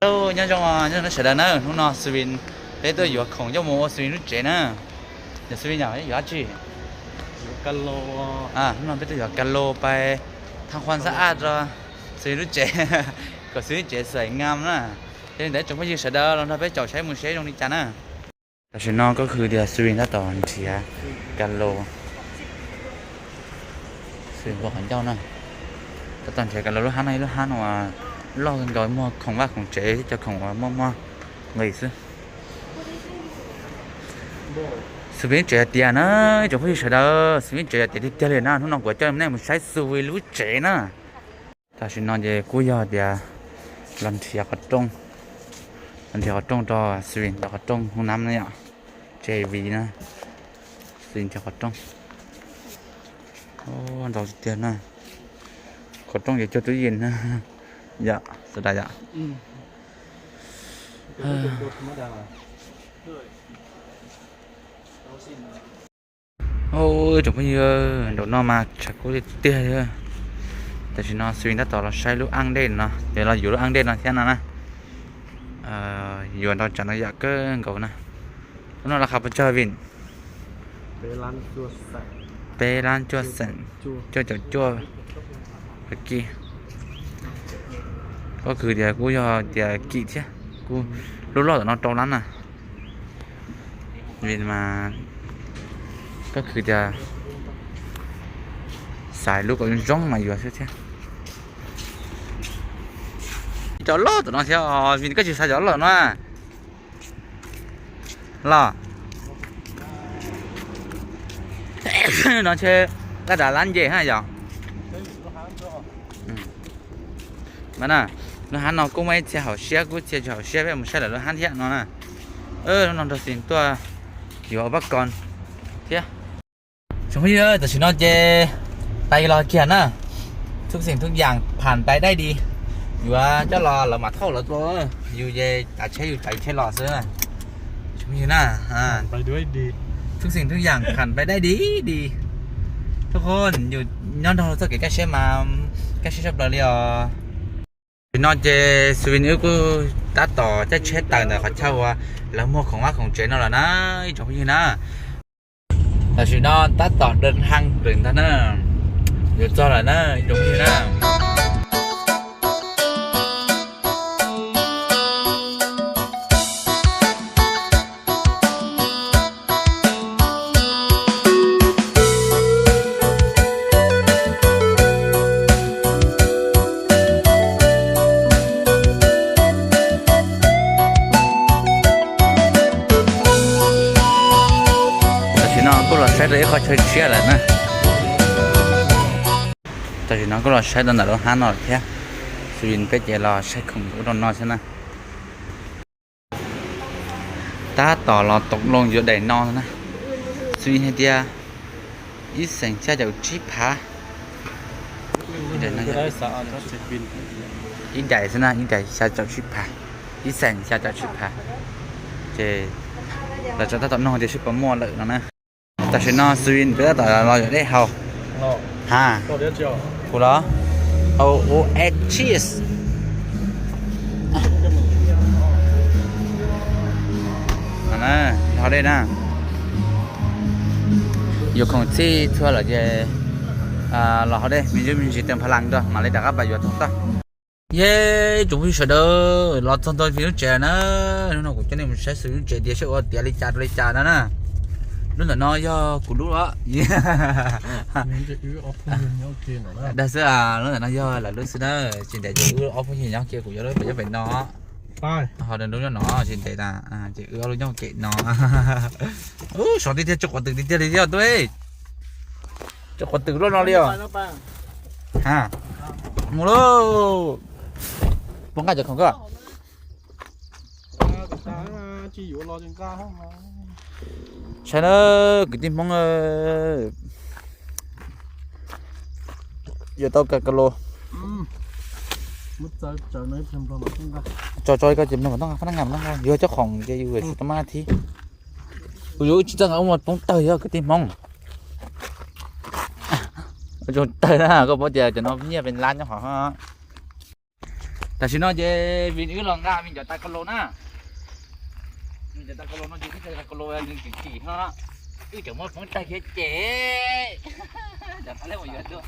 Hello, nyob zoo, nyob zoo sawv daws na, hnub no Xwin peb tuaj yuav khoom coj mus ua Xwin lub tsev na. Yog Xwin yog yuav dab tsi? Hnub no peb tuaj yuav ka lo pais tham quan xab aj rau Xwin lub tsev, kom Xwin lub tsev xais ngam na. Yog li ntawd tsoom phooj ywg sawv daws los nrog peb caum saib mus seb zoo li cas na. Tam sim no koj khwv tias Xwin tab tom nrhiav ka lo, Xwin npua qhov ncauj na, tab tom nrhiav ka lo lub hab no, ib lub hab no loj nkaus muag khoom vaj khoom tsev thiab cov khoom uas muaj muaj nqis xwb. Xwin tsev yog tiag na, tsoom phooj ywg sawv daws, Xwin tsev yog tiag tiag tiag li na. Hnub no kuv coj nej mus saib Xwin lub tsev na. Tam sim no ces kuj yog tias los nrhiav qhov rooj, los nrhiav qhov rooj rau Xwin, rau qhov rooj hoob nab na yom, J V na, Xwin nrhiav qhov rooj. Ntau tiag tiag na, qhov rooj ces cuag tub yees na yom, sawv daws yom. Tsoom phooj ywg, nraum no mas tshav kub tiag tiag. Tam sim no Xwin tab tom los saib lub aj dej no, ces los yuav lub aj dej no thiab no na. Yuav nrau tsam no yam kawg nkaus na. Lub no los qhov pes tsawg Vin? Peb lab cuaj xeem cuaj caum cuaj kim. Koj khwv tias kuj yog tias kim thiab, kuj lub loj tom no rau lab na. Vin mas koj khwv tias xaiv lub kom zoo zoo mas yuav xwb thiab. Cov loj tom no thiab, Vin koj tsis xaiv cov loj tom no los? No ntshe laj dav lab nce ha yom. Mas na, lub hab no kuj muaj ib txhia hauv siab, kuj txhia tsis hauv siab, peb mus saib lawv lub hab thiab no na. Lub no nrog Xwin tuaj yuav ua pab koos thiab. Tsoom phooj ywg, tam sim no ces pais los kiag na. Thub xeem thub yaam pham pais daij di. Yuav coj los lawv mam thauj lawv tua, yus ces tav tsheb yus tav tsheb los xwb. Tsoom phooj ywg na, thub xeem thub yaam pham pais daij di di. Tuj khuj, yus nyob nrog txoj kev kaj siab mas kaj siab tshaj plaws li os. Tam sim no ces Xwin wb kuj tab tom caij tsheb tawm ntawm qhov chaw uas lawv muag khoom vaj khoom tsev no lawm na, ib tsoom phooj ywg na. Tam sim no tab tom dawm haj lawm ntag na, yuav txog lawm na, ib tsoom phooj ywg na. Tam sim no kuj los saib rau ib qho chaw tshiab lawm na. Tam sim no kuj los saib tau ntawm lub hab no lawm thiab. Xwin peb ces los saib khoom ub rau no xwb na. Tab tom los toom loo yuav daim no na. Xwin hais tias ib xeem xya caum tsib phav. Ib daim xwb na, ib daim xya caum tsib phav, ib xeem xya caum tsib phav. Ces los tso tab tom noog tias seb puas muaj lawm no na. Tam sim no Xwin peb tab tom los yuav dej haus. Ha, kuv los, au, u, e, cheers. Haus dej na. Yuav khoom txhij txhua lawm ces los haus dej me ntsis me ntsis teem pha las dua mam li rov qab pais yuav thooj tag. Yej, tsoom phooj ywg sawv daws, los txog ntua Xwin lub tsev na. Hnub no kuv coj nej mus saib Xwin lub tsev tias seb ua tiav li cas rau li cas no na. Lub ntawm no yog kuv lub os. Dag xwb, lub ntawm no yog lawv lub xwb na. Tsis ntev ces wb ob phooj ywg nyob kiag, kuv yuav lub pem nyob pem no, ho lub nyob no tsis ntev na. Ces wb ob lub nyob kem no. Sov tiag tiag, tso quav twm tiag tiag li thiab tub. Tso quav twm luaj no li os. Ha, mus lauj. Poob nqaj cov khoom koj. Saib na, kwv tij Hmoob, yuav tau ka ka lo. Tso tso koj ces mloog kom tau nqa, yuav cov khoom ces yus tsis tau maj thib. Kuv yuav wb tsis txawj nqa ua poob tawg yog kwv tij Hmoob. Ua zoo tawg na, koj paub tias cov no nyiaj pes lab nyob hov. Tam sim no ces vim wb los nqa me cov tas ka lo na. Me cov tas ka lo no ces wb tas ka lo nws kim kim no, wb tseem muab poob tag kiag ces cov tas lej mus yuav tuaj.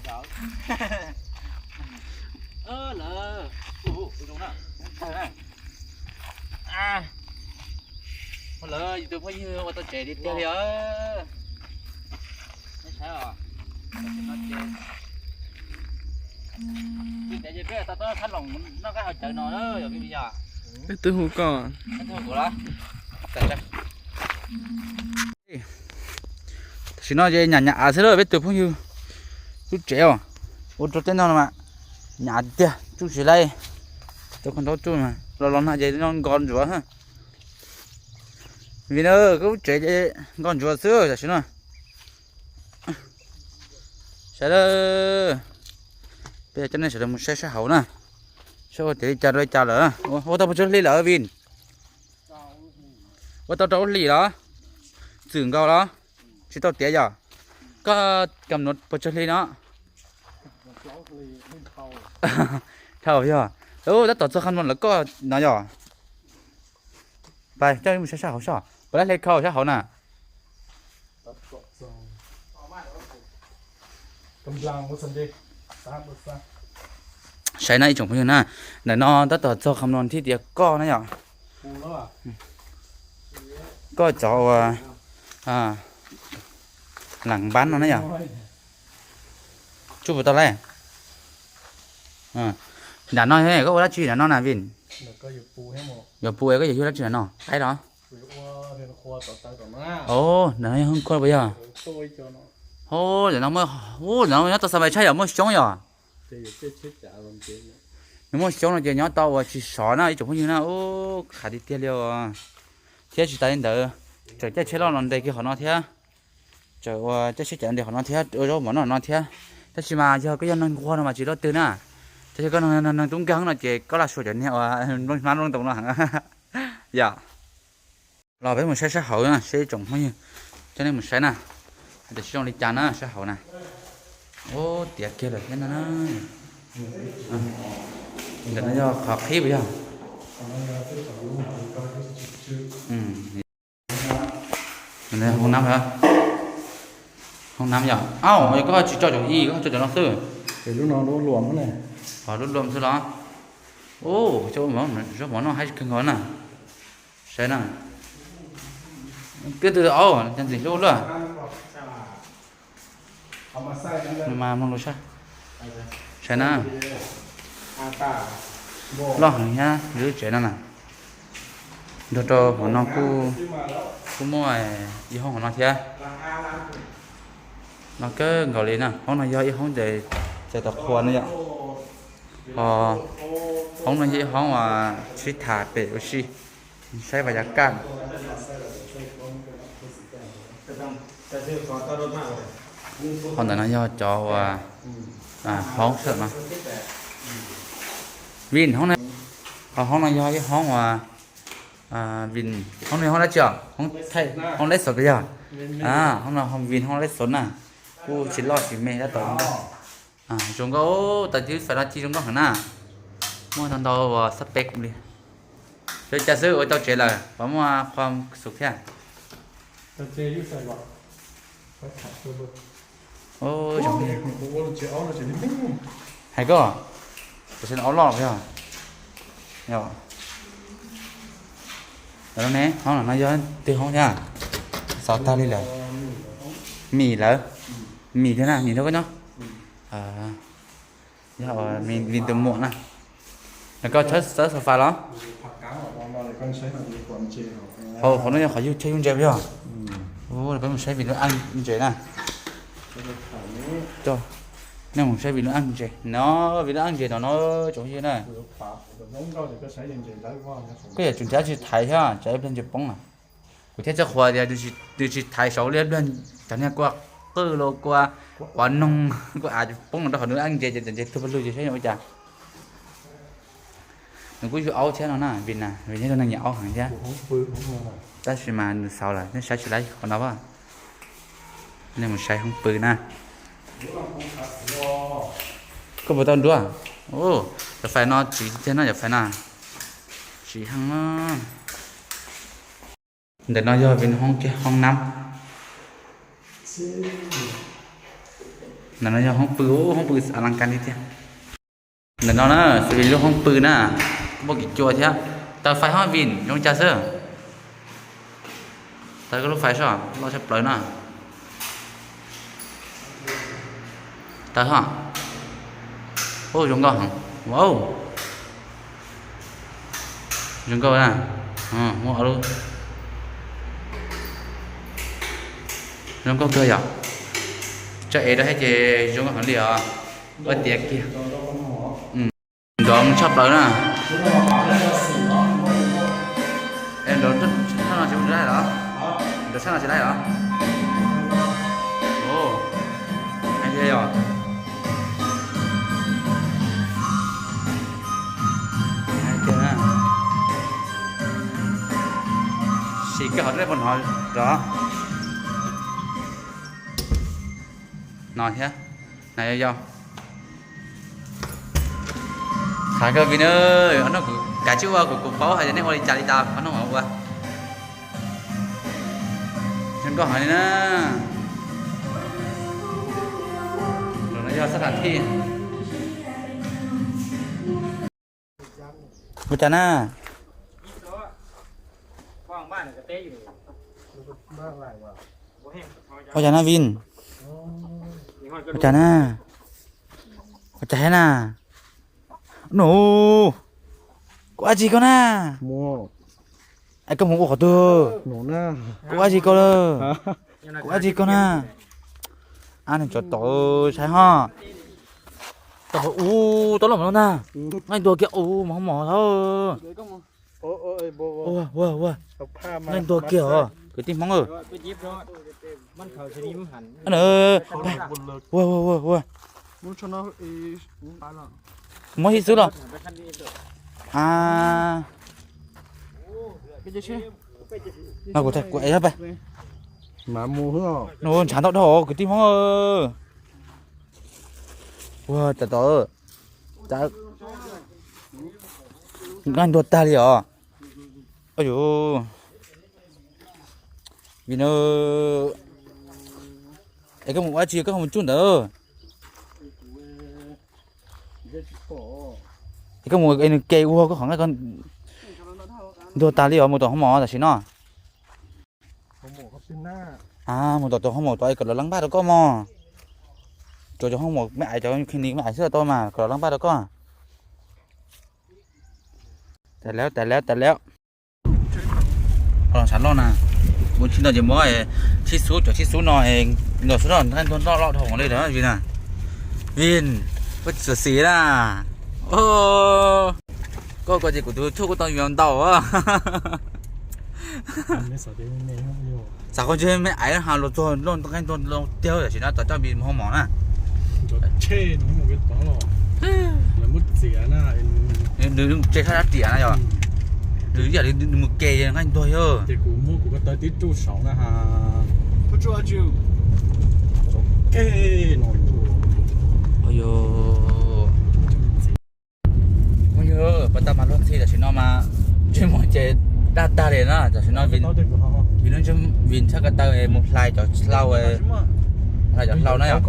Lawv, lawv yus tus phooj ywg ua tau tsev tiag tiag li os. Peb twb hu koj. Tam sim no ces nyam nyam av xwb lawm, peb tus phooj ywg lub tsev os, ua rau tej no mas nyam tiag tsuj tsis laib. Rau koj ntaub tsuj los los no ces no nkos ntsuav. Vim no koj lub tsev ces nkos ntsuav xwb tam sim no. Saib lawm, peb coj nej sawv daws mus saib sab hauv na, saib ua tiav li cas rau li cas lawm. Ua tau puas tsawg hli lawm Vin? Ua tau rau lub hlis los? Txwm nkaus los? Tsis tau tiav yog? Koj kam nuv puas tsawg hli no? Dhau yog. Tab tom txog qhov no lawm koj no yog? Pais coj mus saib sab hauv soj, puas laib hli khau sab hauv na. Saib na ib tsoom phooj ywg na, ntawm no tab tom txog qhov no thiaj tias koj na yom. Koj cov uas lam npab no na yom. Tsuj puas tau lawm? Nram no koj ua dab tsi nram no na Vin? Yuav pu koj yuav yug dab tsi nram no, qaib los? Nram no yog hoob khuab puas yog? Ub, nram no nyob tau xa npais tshaj yom, muaj xyoob yom? Nws muaj xyoob no ces nyob tau uas tsis sov na ib tsoom phooj ywg na. Ub, qhav tiag tiag li os. Thiab tsis tas li ntawd, tseem caij tsheb loj los nres kiag qhov no thiab. Tseem ua caij tsheb cav nres qhov no thiab, ua zaub mov noj no thiab. Tab sis mas yog koj yog neeg nquag no mas tsis loj twg na. Tab sis koj neeg tub nkeeg no ces koj laj sua cov niag uas nplooj hmab nplooj ntoos no heev. Yom. Los peb mus saib sab hauv na, saib ib tsoom phooj ywg, coj nej mus saib na, hais tias sib zoo li cas na sab hauv na. Ub, tiav kiag lawm thiab no na. Ntawm no yog qhov qhib puas yog? Hoob nab, hoob nab yog, au, koj tsis tso cov ib, koj tso cov no xwb. Lub luam xwb los? Ub, zaub mov noj haib kawg nkaus na. Saib na. Koj tus au, cov ntxim hlub luaj. Mas mloog lus saib. Saib na. Loj heev thiab lub tsev no na. Nrog rau hauv no kuj, kuj muaj ib hoob hauv no thiab. Loj kawg nkaus li na. Hoob no yog ib hoob ces txawm tau qhua no yom. Ho hoob no yog ib hoob uas sib tham pem ua si, saib vas yav kaj. Qhov ntawm no yog cov uas hoob sawm no. Vin hoob no, ho hoob no yog ib hoob uas, Vin hoob no hoob dab tsi os? Hoob lab xov yog? Hoob no Vin hoob lab xov na, kuj tsis loj tsis me tab tom zoo nkauj. Tau tiv fais no ci zoo nkauj heev na, muaj ntau ntau uas xab pem li. Zoo li cas xwb ua tau tsev lawm puas muaj qhua xus thiab? Hais koj, tam sim no aub loj yog, yog, hoob no yog twg hoob thiab? Xov tag li lawm. Mim lawm. Mim thiab na, mim nrog koj nyob. Yog Vin tus muam na. Koj txhawb sofa los? Hauv qhov no yog qhov yug chaw yug ntses puas yog? Peb mus saib Vin lub aj ntses na. Nej mus saib Vin lub aj ntses no, Vin lub aj ntses no no, tsoom phooj ywg na. Koj yuav tsum nrhiav tsis thaiv thiab tsam ib pliag ntses poob na. Kuv thiaj txawj qhuas tias nws tsis thaiv saud li ib pliag cov niag kua qwj los kua, kua noog, kua av poob rau hauv nws aj ntses ces cov ntses tuag pawg lug ces saib ua cas. Nws kuj yug aub thiab no na, Vin na, Vin yog ib tug neeg nyiam aub heev thiab. Tab sis mas nws xaus lawm nej saib tsis laib qhov no. Nej mus saib hoob pw na. Koj puas tau nruab? Cov fais no tsiv tiag no, cov fais na, tsiv heev. Ntawm no yog vim hoob kiag hoob nab. Ntawm no yog hoob pw, hoob pw a las kas li tiag. Ntawm no na, xws li lub hoob pw na, kuj muaj kev cua thiab. Taws fais hoob vim zoo cas xwb. Taws koj lub fais soj loj tshaj plaws na. Taws ho. Ub, zoo nkauj heev. Wow. Zoo nkauj na. Muaj ob lub. Zoo nkauj kawg yom. Tso es rau thiab ces zoo nkauj heev li os. Ua tiav kiag. Nrov tshaj plaws na. Nrov tshaj no tsis laib los? Nrov tshaj no tsis laib los? Ov, heev tiag yom. Sim kawg hov rau nej puas hnov rov no thiab. Na yog yog. Qhav kawg vim no, ob hnub kuv kav tsij ua kuv kuv paub hais tias nej ua li cas li cas ob hnub ua. Zoo nkauj heev li na. Los no yog sab tham thij. Ua cas na? Ua cas na Vin? Ua cas na? Ua cas thiab na? Nus, kuv ua tsi koj na? Es koj mus ua qhov twg? Kuv ua tsi koj lawm? Kuv ua tsi koj na? Ab, nws tso tod saib ho. Tau ub, tau loj no ntag. Nqaij ntuag kiag ub, mos mos thab. Ua, ua, ua. Nqaij ntuag kiag os kwv tij Hmoob. Ua, ua, ua, ua. Muab hib xwb los? A, no kuv kuv ev pe. Ntshav ntau dhau kwv tij Hmoob. Ua, tas tom, nqaij ntuag tag li os. Ua yus, Vin, es koj mus ua tsi koj ho mus tsuj ntawd? Es koj mus es nws ke ua koj qhov nqaij ntuag tag li os, mus tom hoob mom tam sim no. A, mus tom cov hoob mom tod es kom lawv lab npaj rau koj mog. Tsuas cov hoob mom me ais, cov khis nis me ais xwb tau mas kom lawv lab npaj rau koj. Tas lawm, tas lawm, tas lawm. Los ntshav loj na. Ua tshib no ces muab tshib xub, cov tshib xub no los xub no nqaij ntuag loj loj dhau li lawm Vin na. Vin, koj txawm xis na. Koj ko ces kuv tus tshuaj kuj tau vim ntau. Xav qhov ntshe me aiv ha los txog nqaij ntuag tiag, tam sim no tau coj Vin mus hoob mom na. Nws tse sab dab riam na yog. Nws ib yam li nws mus ke nqaij ntuag yog. Ua yog, pas tau mas luag ntxhi tam sim no mas ntsej muag ces daj tag li na tam sim no. Vim lub ntsej Vin tshaj ko taw mus hlais cov hlau, hlais cov hlau na yog.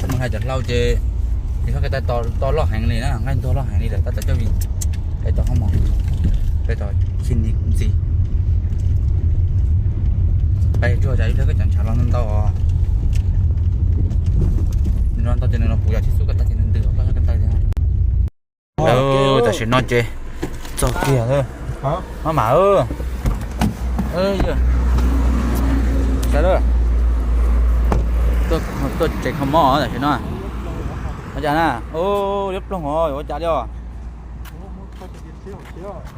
Mus hlais cov hlau ces Vin tshaj ko taw to loj heev li na, nqaij ntuag loj heev li lawm tab tom coj Vin pem tom hoob mom, pem tom khis nis ntxiv. Peb tsuag tas ib pliag koj cov ntshav los ntau os. Nws los ntau ces nws los puv yog tshib xub ko taw ces nws ntws koj tshaj ko taw thiab. Tam sim no ces txog kiag lawm. Maj mam, tuaj tsev kho mob tam sim no. Ua cas na? Liab ploog os, ua cas li os?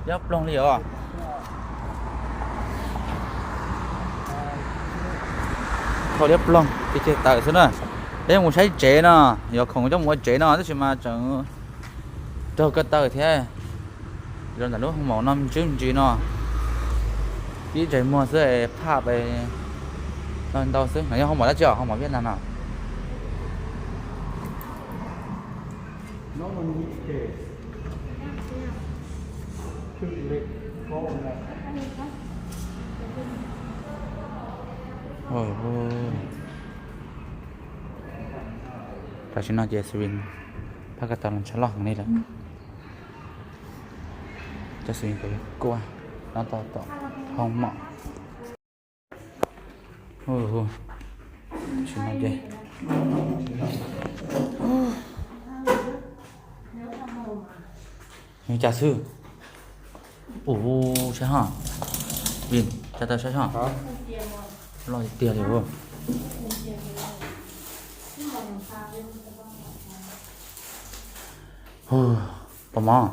Liab ploog li os. Kho liab ploog ces tawm xwb na. Peb mus saib tsev no, yog khoom coj mus ua tsev no tab sis mas tseem raug ko taw thiab. Los ntawm lub hoob mom no me ntsis me ntsis no, ib ntsais muag xwb es phaj pes ntau xwb. No yog hoob mom dab tsi os? Hoob mom Viaj Nam no. Tam sim no ces Xwin pab ko taw los ntshav loj heev li lawm. Cov Xwin kuj nyob tau tom hoob mom. Tam sim no ces nws cas xwb. Ua saib ho, Vin, tsa tau saib ho. Loj tiag tiag li. Pos mov.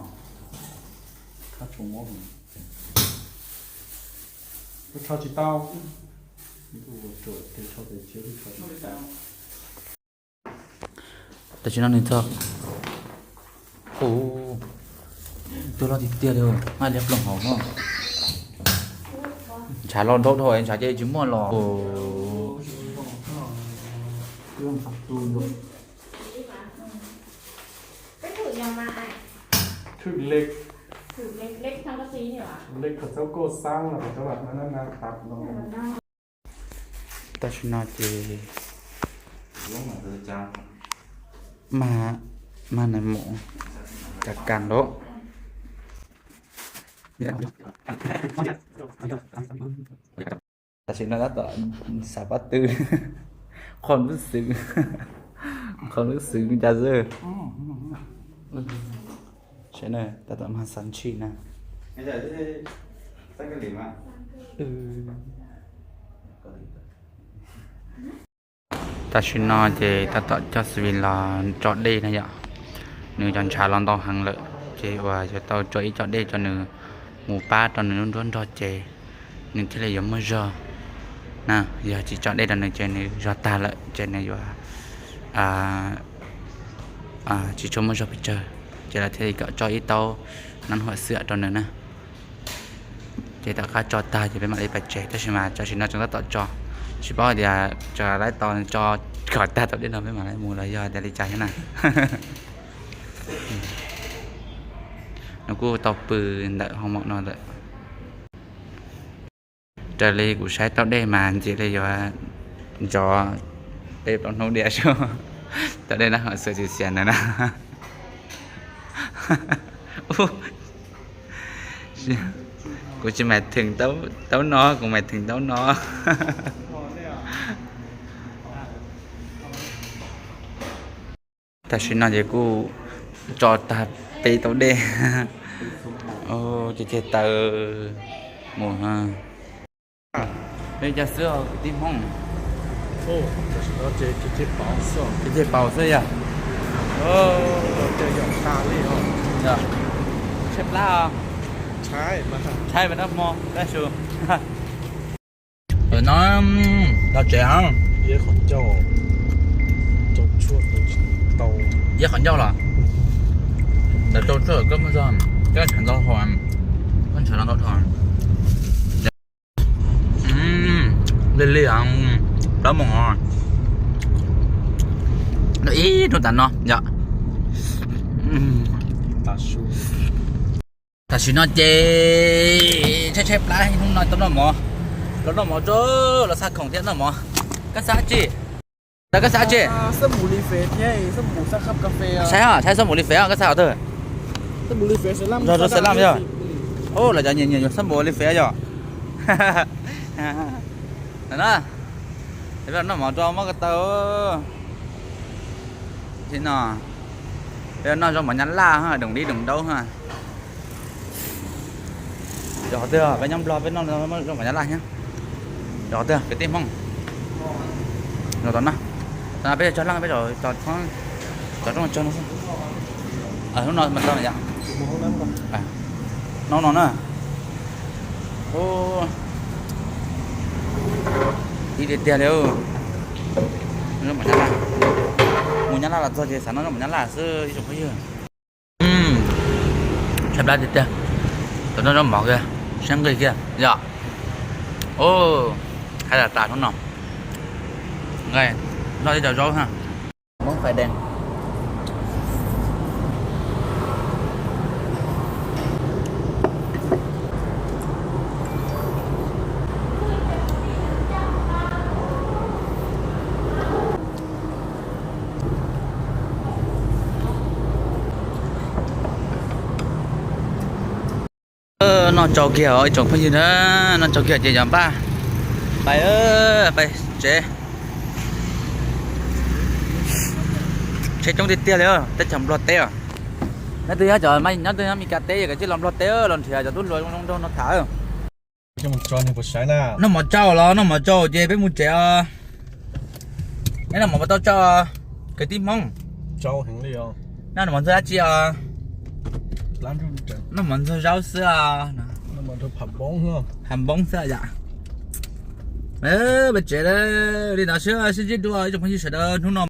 Tam sim no nws txog, ua, twb loj tiag tiag li, nqa liab ploog hauv no. Ntshav los dhau dhau ntshav ces tsis muaj los. Tam sim no ces mag, mag nws mus kav kas lawm. Tam sim no tab tom xav pob tw, qhov lub xwm, qhov lub xwm cas xwb. Tab tom mag xav ntshis na. Tam sim no ces tab tom coj Xwin los tso dej na yom. Nws cov ntshav los ntau heev lawm ces uas yuav tau tso ib co dej rau nws mus pab rau nws lub nruab nrog ces nws thiaj li yuav muaj zog na. Yog tsis tso dej rau nws ces nws zog tag lawm ces nws yuav tsis tshua muaj zog pes tsawg, ces lawv thiaj li kom tso ib taub nab huam xwm rau nws na. Ces tom qab tso tag ces peb mam li pais tsev, tab sis mas tam sim no tseem tab tom tso, tsis paub hais tias tso lawv tau tso kom tag tau dej no peb mam li mus los yog tias li cas thiab na. Nws kuj tau pw ntawm hoo maum no lawm. Raws li kuv saib tau dej mas ntshe li yuav ntsov peb plaub hnub diam xwb. Tau dej na ho xwm xiav xiav ntawd na. Kuv tsis mam theem taub no, kuv mam theem taub no. Tam sim no ces kuj tso tag peb taub dej, ces ceg taw mus. Peb cov xwb kwv tij Hmoob, ceg paus xwb yog. Tshaib plab os. Tshaib mas noj hmo tab sis. No, los tsev. Yeb qhov ncauj los? Lawv rau tshuaj koj muaj zog, koj ntshav ntau hau, koj ntshav los ntau dhau. Lig lig, plaub moos os. Ib hnub tas no yom. Tam sim no ces tshaib tshaib plab, hnub no tau noj mov, los noj mov rau, los xa khoom thiab noj mov. Koj xa tsi? Koj xa tsi? Saib, saib xab npum li fes, koj xa qhov twg? Rau xab lam yog. Los cov nyiam nyiam yog xab npum li fes yog. Peb noj mov rau mab ko taw. Peb noj zaub mov nyab laj, doom dib doom daub. Cov qhov twg peb nyob Nplog peb noj zaub mov nyab laj thiab. Cov qhov twg kwv tij Hmoob? Los tom no, tom no peb cog leej peb cov rooj tsawg no xwb. Hnub no mas tau yom. Hnub no na. Ib tiag tiag li. Mus nyab laj los txog ces xav noj zaub mov nyab laj xwb ib tsoom phooj ywg. Tshaib plab tiag tiag. Tau noj zaub mov kiag, siab nqig kiag yom. Haib tas tas hnub no. Nqaij, noj ib co zaub ha. Hmoob fais dees. Noj tsau kiag os ib tsoom phooj ywg na, noj tsau kiag ces yog npaj pais, pais tsev. Tsheb coob tiag tiag li, teb chaws Nplog teb os. Nyob twg nyob cov, nyob twg nyob Meskas teb yog kav tsij los Nplog teb los nrhiav cov tub hluas zoo zoo nraug no tham. Noj mov tsau los noj mov tsau ces peb mus tsev os. Neb noj mov puas tau tsau, kwv tij Hmoob? Noj mov ntxuag dab tsi os? Noj mov ntxuag zaub xwb os. Hav npoob xwb yom. Peb tsev li no sib ntsib dua ib tsoom phooj ywg sawv daws hnub no.